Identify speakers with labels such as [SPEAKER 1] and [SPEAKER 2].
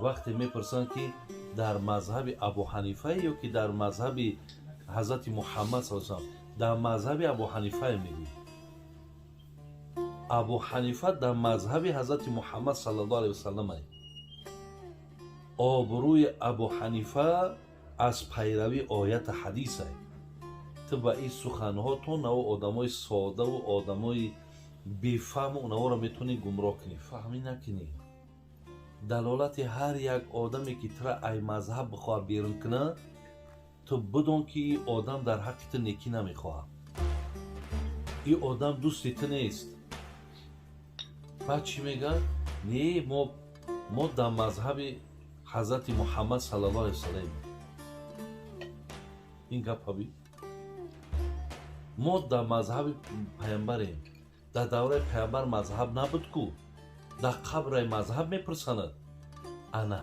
[SPEAKER 1] Вақте мепурсанд, ки дар мазҳаби Абу Ҳанифае ё ки дар мазҳаби Ҳазрати Муҳаммад са, дар мазҳаби Абу Ҳанифае мегӯӣ. Абу Ҳанифа дар мазҳаби Ҳазрати Муҳаммад саллаллоҳу алайҳи васаллам ай. Обрӯи Абу Ҳанифа аз пайравии ояту ҳадис ай. Ту ба ин суханҳо то наво одамои содаву одамои бефаҳму онаворо метавонӣ гумроҳ кунӣ. Фаҳмӣ накунӣ, далолати ҳар як одаме, ки тура ай мазҳаб бихоҳад берун кунад, ту бидон, ки ин одам дар ҳаққи ту некӣ намехоҳад, ин одам дӯсти ту нест. Баъд чӣ мегӯяд? Не, мо дар мазҳаби Ҳазрати Муҳаммад саллаллоҳу алайҳи васаллам. Ин гапа би, мо дар мазҳаби паямбарем. Дар давраи паямбар мазҳаб набуд ку, дар қабраи мазҳаб мепурсанад ана.